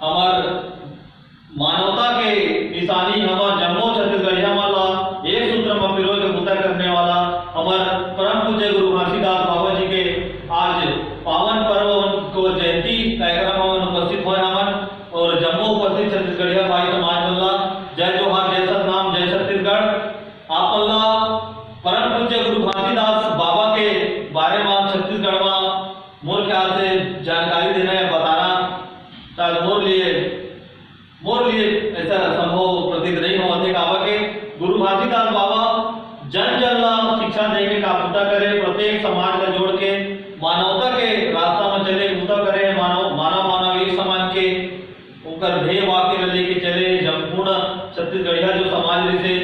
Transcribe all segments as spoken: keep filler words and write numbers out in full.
हमर मानवता के निशानी, हमर जम्मो छत्तीसगढ़िया मन ला एक सूत्र म पिरोय के बूता करने वाला हमर परम पूज्य गुरु घासीदास बाबा जी के आज पावन पर्व, उनको जयंती कार्यक्रम में उपस्थित होय हमन और जम्मो उपस्थित छत्तीसगढ़िया भाई समाज मन ला जय जोहार, जय सतनाम, जय छत्तीसगढ़। आप मन ला परम पूज्य गुरु घासीदास बाबा के बारे में छत्तीसगढ़ में मोर ख्याल से जानकारी देना या बताना शायद मोर लिए, मोर लिए ऐसा संभव प्रतीत नहीं होवत हे। काबर के गुरु घासीदास बाबा जन जन ला शिक्षा दे के काबूता करे, प्रत्येक समाज ला जोड़ के मानवता के रास्ता में चले, बूता करे, मानव मानव मानव एक समान के ओकर ध्येय वाक्य ला लेके चले। संपूर्ण छत्तीसगढ़िया जो समाज रिसे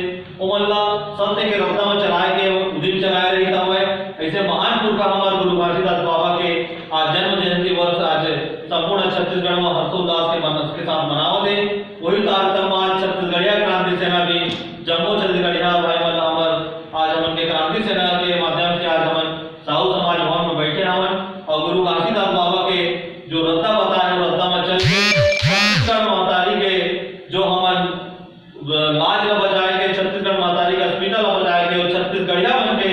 ओमन ला सत्य के रस्ता में चलाए के उदिम चलाए रहिस हवय। ऐसे महान पुरखा हमर गुरु घासीदास बाबा के आज जन्म जयंती वर्ष आज संपूर्ण छत्तीसगढ़ में हर्षोल्लास के मन के साथ मनावत हे। वही कार्यक्रम में आज छत्तीसगढ़िया क्रांति सेना भी जम्मो छत्तीसगढ़िया भाई मन ला हमर आज हमन के क्रांति सेना के माध्यम से आज हमन साहू समाज भवन में बैठे हवन और गुरु घासीदास बाबा के जो रद्दा बताए वो रद्दा में चल के छत्तीसगढ़ महतारी के जो हमन लाज ला बचाए के, छत्तीसगढ़ महतारी के अस्मिता ला बचाए के और छत्तीसगढ़िया मन के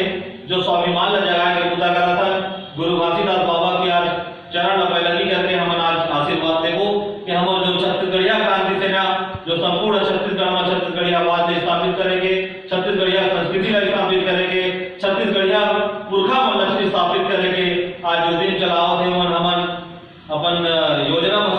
जो स्वाभिमान ला जगाए के बूता करत हन, गुरु घासीदास बाबा के आज चरण ला पैलगी करके हमन आज आशीर्वाद देबो कि हमर जो छत्तीसगढ़िया क्रांति सेना जो संपूर्ण छत्तीसगढ़ में छत्तीसगढ़ियावाद ला स्थापित करे के, छत्तीसगढ़िया संस्कृति ला स्थापित करे के, छत्तीसगढ़िया पुरखा मन ला स्थापित करे के आज जो दिन चलावत हे, ओमन हमन अपन, अ, योजना में